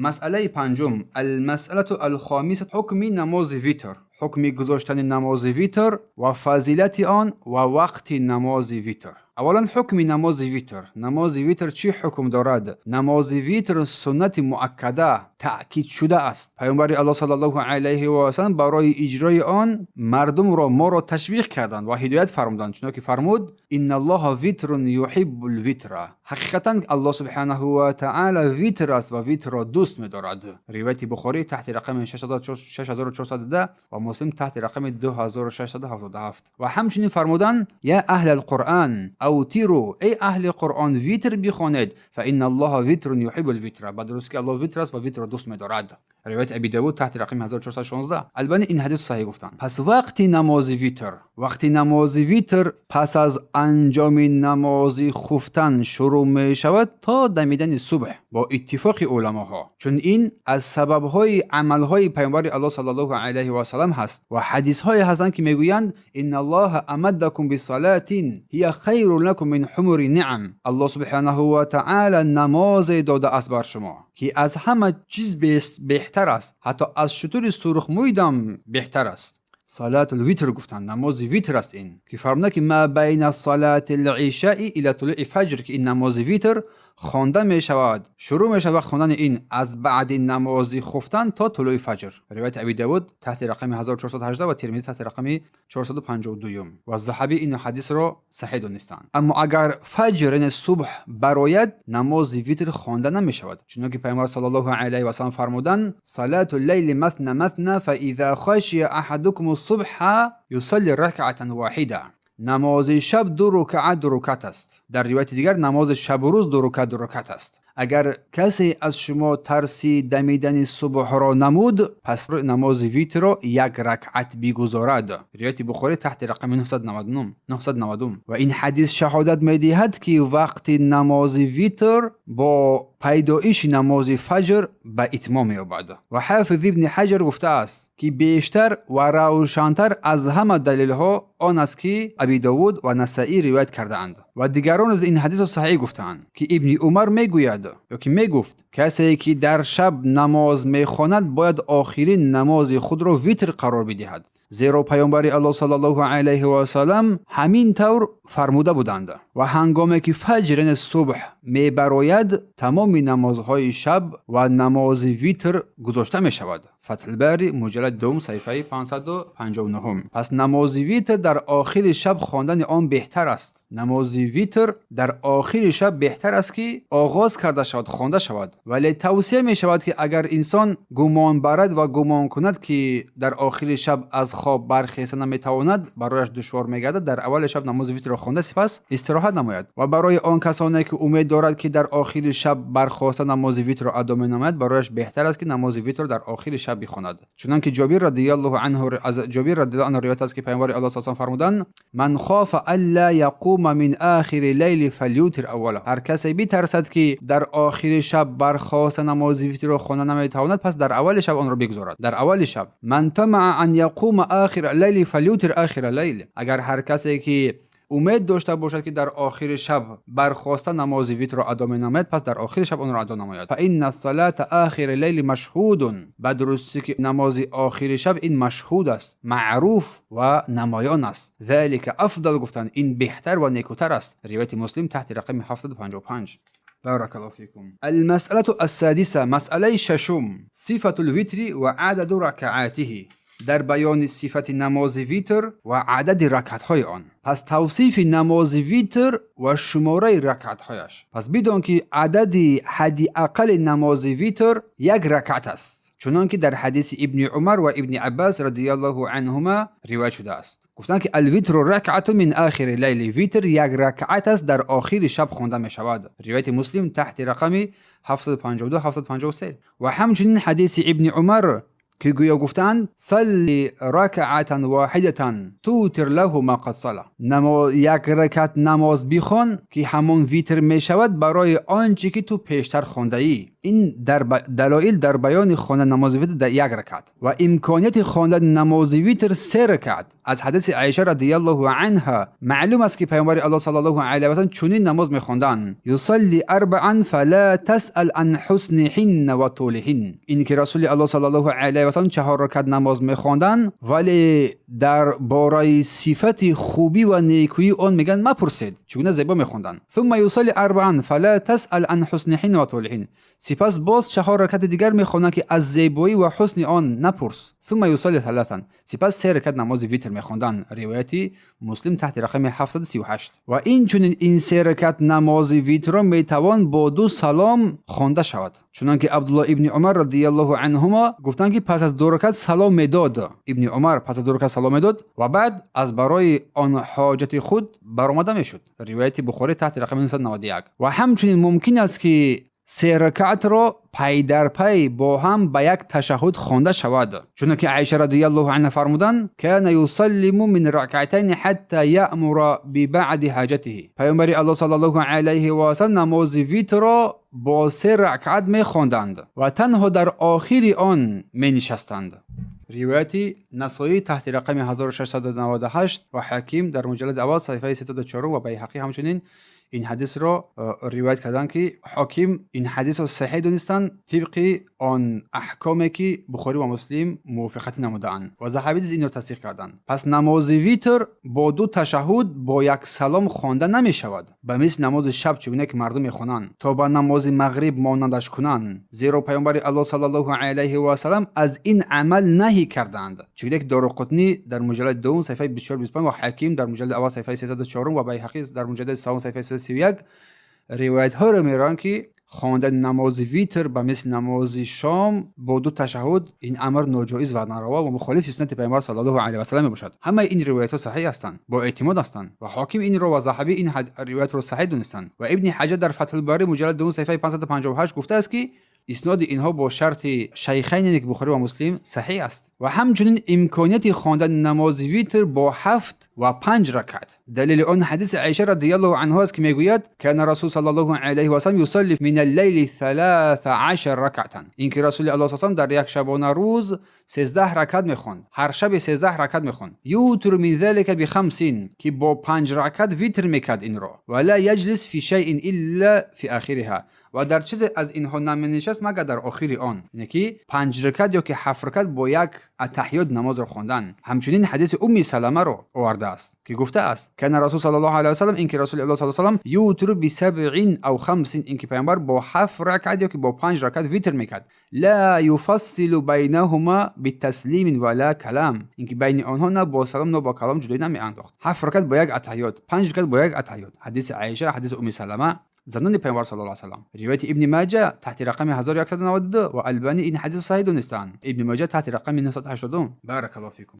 Масъалаи панҷум, المسألة الخامسة, ҳукми намози витр, ҳукми гузоштани намози витр ва фазилати он ва вақти намози витр. Аввалан, ҳукми намози витр. Намози витр чӣ ҳукм дорад? Намози витр суннати муаккада, таъкидшуда аст. Паёмбари Аллоҳ саллаллоҳу алайҳи васаллам барои иҷрои он мардумро, моро ташвиқ карданд ва ҳидоят фармуданд, чунон ки фармуд: إن الله وتر يحب الوتر. Ҳақиқатан Аллоҳ субҳанаҳу ва таъала витр аст ва витрро дӯст медорад. Ривояти Бухорӣ таҳти рақами 6410 ва Муслим таҳти рақами 2677. Ва ҳамчунин фармуданд: يا أهل القرآن أوتروا, эй аҳли Қуръон, витр бихонед, فإن الله وتر يحب الوتر, ба дуруст ки Аллоҳ витр аст ва витрро дӯст медорад. Ривояти Аби Давуд таҳти рақами 1416. Албани ин ҳадис саҳеҳ гуфтанд. Пас вақти намози витр. Вақти намози витр пас аз анҷоми намози хуфтан шурӯъ мешавад то дамидани субҳ бо иттифоқи уламоҳо, чун ин аз сабабҳои амалҳои паёмбари Аллоҳ саллаллоҳу алайҳи васаллам ҳаст ва ҳадисҳое ҳастанд, ки мегӯянд: إن الله أمدكم بصلاة هي خير لكم من حمر النعم. Аллоҳ субҳанаҳу ва таъала намозе додааст бар шумо, ки аз ҳама чиз беҳтар аст, ҳатто аз шутури сурхмӯйдам беҳтар аст. صلاة الوتر гуфтанд, намози витр аст ин, ки фармуда ки ما بين صلاة العشاء إلى طلوع الفجر, ки ин намози витр хонда мешавад, шурӯъ мешавад вақт хондани ин аз баъди намози хуфтан то тулӯи фаҷр. Ривояти Аби Давуд таҳти рақами 1418 ва Термизӣ таҳти рақами 452 ва Заҳабӣ ин ҳадисро саҳеҳ донистанд. Аммо агар фаҷр, яъне субҳ барояд, намози витр хонда намешавад, чунон ки Пайғамбар саллаллоҳу алайҳи васаллам фармуданд: صلاة الليل مثنى مثنى، فإذا خشي أحدكم الصبح يصل ركعة واحدة. Намози шаб ду рукаат, ду рукат аст. Дар ривояти дигар, намози шабу рӯз ду рукат, ду рукат аст. Агар касе аз шумо тарси дамидани субҳро намуд, пас намози витрро як ракъат бигузорад. Ривояти Бухорӣ таҳти рақами 990. Ва ин ҳадис шаҳодат медиҳад, ки вақти намози витр бо пайдоиши намози фаҷр ба итмом меёбад. Ва Ҳафиз Ибни Ҳаҷар гуфтааст, ки бештар ва равшантар аз ҳама далелҳо он аст, ки Аби Довуд ва Насаӣ ривоят кардаанд ва дигарон аз ин ҳадисро саҳеҳ гуфтаанд, ки Ибни Умар мегӯяд ё ки мегуфт: касе ки дар шаб намоз мехонад, бояд охирин намози худро витр қарор бидиҳад, зеро Паёмбари Аллоҳ саллаллоҳу алайҳи васалам ҳамин тавр фармуда буданд. Ва ҳангоме ки фаҷр, яъне субҳ мебарояд, тамоми намозҳои шаб ва намози витр гузошта мешавад. Фатҳулбари, муҷаллад дуввум, саҳифаи 559. Пас намози витр дар охири шаб хондани он беҳтар аст. Намози витр дар охири шаб беҳтар аст, ки оғоз карда шавад, хонда шавад. Вале тавсия мешавад, ки агар инсон гумон барад ва гумон кунад, ки дар охири шаб аз хоб бархеста наметавонад, барояш душвор мегардад, дар аввали шаб намози витрро хонда, сипас истироҳат намояд. Ва барои он касоне ки умед дорад, ки дар охири шаб бархоста намози витрро адо менамояд, барояш беҳтар аст, ки намози витрро дар охири шаб бихонад, чунон ки Ҷобир радиаллоҳу анҳу, аз Ҷобир радиаллоҳу анҳу ривоят аст, ки Паёмбари Аллоҳ саллаллоҳу фармуданд: من خاف ألا يقوم من آخر الليل فليوتر أوله. Ҳар касе битарсад, ки дар охири шаб бархоста намози витрро хонда наметавонад, пас дар аввали шаб онро бигузорад, дар аввали шаб. من طمع أن يقوم آخر الليل فليوتر آخر الليل. Агар ҳар касе ки умед дошта бошад, ки дар охири шаб бархоста намози витрро адо менамояд, пас дар охири шаб онро адо намояд. فإن صلاة آخر الليل مشهود. Ба дурустӣ ки намози охири шаб ин машҳуд аст, маъруф ва намоён аст. ذلك أفضل гуфтанд, ин беҳтар ва некутар аст. Ривояти Муслим таҳти рақами 755. بارك الله فيكم. المسألة السادسة, مسألة шашум, صفة الوتر وعدد ركعاته. Дар баёни сифати намози витр ва адади ракъатҳои он. Пас тавсифи намози витр ва шумораи ракъатҳояш. Пас бидон, ки адади ҳадди аққали намози витр як ракъат аст, чунон ки дар ҳадиси Ибни Умар ва Ибни Аббас радиаллоҳу анҳума ривоят шудааст. Гуфтанд, ки الوتر ركعة من آخر الليل. Витр як ракъат аст, дар охири шаб хонда мешавад. Ривояти Муслим таҳти рақами 752, 753. Ва ҳамчунин ҳадиси Ибни Умар. ки гӯё гуфтаанд: صل ركعة واحدة توتر له ما قد صلى. Як ракат намоз бихон, ки ҳамон витр мешавад барои он чӣ ки ту пештар хондаӣ. Ин далоил дар баёни хондани намози витр дар як ракат ва имконияти хондани намози витр се ракат аз ҳадиси Аиша رضي الله عنها маълум аст, ки паёмбари Аллоҳ صلى الله عليه وسلم чунин намоз мехонданд: يصلي أربعا فلا تسأل عن حسنهن وطولهن. Ин ки расули Аллоҳ صلى الله عليه وسلم чаҳор ракат намоз мехонданд, вале дар бораи сифати хубӣ ва некӯии он мегӯянд: мапурсед, чӣ гуна зебо мехонданд. ثم يصلي أربعا فلا تسأل عن حسنهن وطولهن. Сипас боз чаҳор ракати дигар мехонанд, ки аз зебоӣ ва ҳусни он напурс. ثم يصلي ثلاثا. Сипас се ракат намози витр мехонданд. Ривояти Муслим таҳти рақами 738. Ва инчунин ин се ракат намози витрро метавон бо ду салом хонда шавад, чунон ки Абдулло ибни Умар رضي الله عنهما гуфтанд, ки пас аз ду ракат салом медод. Ибни Умар пас аз ду ракат салом медод ва баъд аз барои он ҳоҷати худ баромада мешуд. Ривояти Бухорӣ таҳти рақами 991. Ва ҳамчунин мумкин аст, ки се ракатро пай дар пай бо ҳам ба як ташаҳҳуд хонда шавад, чунонки Аиша رضي الله عنها фармуданд: كان يسلم من ركعتين حتى يأمر ببعض حاجته. Паёмбари Аллоҳ صلى الله عليه وسلم намози витрро бо се ракат мехонданд ва танҳо дар охири он менишастанд. Ривояти Насоӣ таҳти рақами 1698 ва Ҳаким дар муҷаллади аввал, саҳифаи 304, ва Байҳақӣ ҳамчунин ин ҳадисро ривоят карданд, ки Ҳоким ин ҳадисро саҳеҳ донистанд тибқи он аҳкоме, ки Бухорӣ ва Муслим мувофиқатӣ намудаанд, ва Заҳабӣ низ инро тасдиқ карданд. Пас намози витр бо ду ташаҳҳуд бо як салом хонда намешавад, ба мисли намози шаб, чӣ гуна ки мардум мехонанд, то ба намози мағриб монандаш кунанд, зеро паёмбари Аллоҳ صلى الله عليه وسلم аз ин амал наҳӣ карданд, чӣ гуна ки Доруқутнӣ дар муҷаллади дуввум, саҳифаи 24-25, ва Ҳаким дар муҷаллади аввал, саҳифаи 304, ва Байҳақӣ дар муҷаллади севум, саҳифаи 331 ривоятҳоеро меоранд, ки хондани намози витр ба мисли намози шом бо ду ташаҳҳуд ин амр ноҷоиз ва нараво ва мухолифи суннати паёмбар صلى الله عليه وسلم мебошад. Ҳамаи ин ривоятҳо саҳеҳ ҳастанд, бо эътимод ҳастанд, ва Ҳоким инро ва Заҳабӣ ин ривоятро саҳеҳ донистанд, ва Ибни Ҳаҷар дар Фатҳулбарӣ, муҷаллад дуввум, саҳифаи 558 гуфтааст, ки исноди инҳо бо шарти шайхайн, яъне ки Бухорӣ ва Муслим, саҳеҳ аст. Ва ҳамчунин имконияти хондани намози витр бо ҳафт ва панҷ ракат, далели он ҳадиси Аиша رضي الله عنها аст, ки мегӯяд: كان رسول صلى الله عليه وسلم يصلي من الليل 13 ركعة. Ин ки расули Аллоҳ с дар як шабона рӯз 13 ракат мехонд, ҳар шаби 13 ракат мехонд. يوتر من ذلك بخمس, ки бо панҷ ракат витр мекард инро. ولا يجلس في شيء إلا في آخرها. Ва дар чизе аз инҳо наменишаст, магар дар охири он, яъне ки панҷ ракат ё ки ҳафт ракат бо як атаҳиёт намозро хондан. Ҳамчунин ҳадиси Умми Саламаро овардааст, ки гуфтааст: كان رسول صلى الله عليه وسلم, ин ки расули Аллоҳ с салам يوتر بسبع أو خمس, ин ки паёмбар бо ҳафт ракат ё ки бо панҷ ракат витр мекард. لا يفصل بينهما بتسليم ولا كلام. Ин ки байни онҳо на бо салом, на бо калом ҷудоӣ намеандохт. Ҳафт ракат бо як атаҳиёт, панҷ ракат бо як атаҳиёт. Ҳадиси Аиша, ҳадиси Умми Салама, занони паёмбар صلى الله وسلم. Ривояти Ибни Маҷа таҳти рақами 1192, ва Албанӣ ин ҳадисро саҳеҳ донистаанд. Ибни Маҷа таҳти рақами 980. بارك الله فيكم.